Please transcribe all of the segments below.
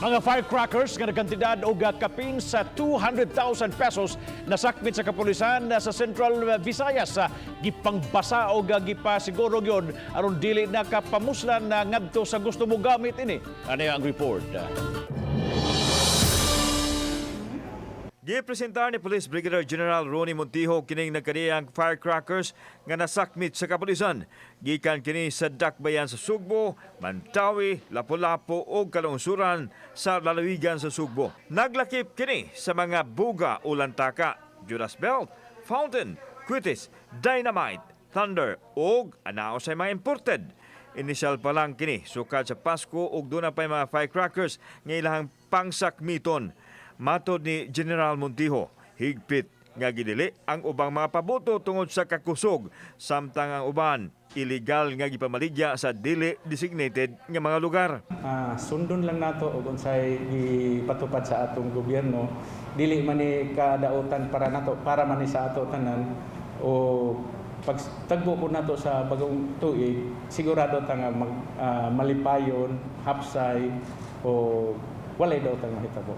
Mga firecrackers nga nagkantidad og kapin sa 200,000 pesos nasakmit sa kapulisan sa Central Visayas. Gipangbasa og gipasiguro gyud aron dili na kapamuslan na ngadto sa gusto mo gamit ini. Ano ang report? Gipresentar ni Police Brigadier General Ronnie Montijo kining nagkadiyang firecrackers nga nasakmit sa kapulisan. Gikan kini sa dakbayan sa Sugbo, Mantawi, Lapu-Lapu ug kalungsuran sa lalawigan sa Sugbo. Naglakip kini sa mga buga o lantaka, Judas belt, fountain, kuwetes, dynamite, thunder ug anao sa mga imported. Initial pa lang kini sukad sa Pasko ug duna pay mga firecrackers nga ilahang pangsakmiton. Matod ni General Montijo, higpit nga gidili ang ubang mga pabuto tungod sa kakusog, samtang ang uban illegal nga gipamaligya sa dili designated nga mga lugar. Sundon lang nato og unsay gipatupad sa atong gobyerno. Dili man ni kadautan para nato, para man ni sa ato tanan. O pagtagbo po nato sa bagong tuig, sigurado ta nga malipayon, hapsay o walay daotang mahitabo.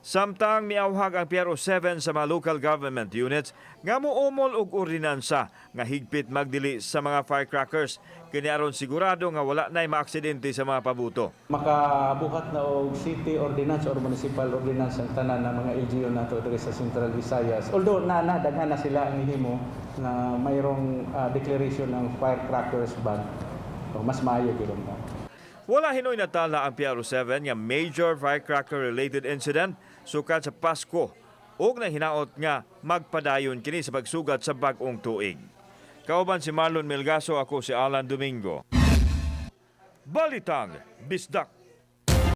Samtang miawhag ang PRO 7 sa mga local government units nga muumol og ordinansa nga higpit magdili sa mga firecrackers kini aron sigurado nga wala nay maaksidente sa mga pabuto. Makabuhat na og city ordinance or municipal ordinance ang tanan ng mga LGU nato diri sa Central Visayas. Although na na daghan na sila ang himo na mayroong declaration ng firecrackers ban. So, mas maayo gyud na. Wala hinoy natala ang PRO 7 nga major firecracker-related incident sukad sa Pasko ug nahinaot nga magpadayon kini sa pagsugat sa bag-ong tuig. Kauban si Marlon Melgaso, ako si Alan Domingo. Balitang Bisdak.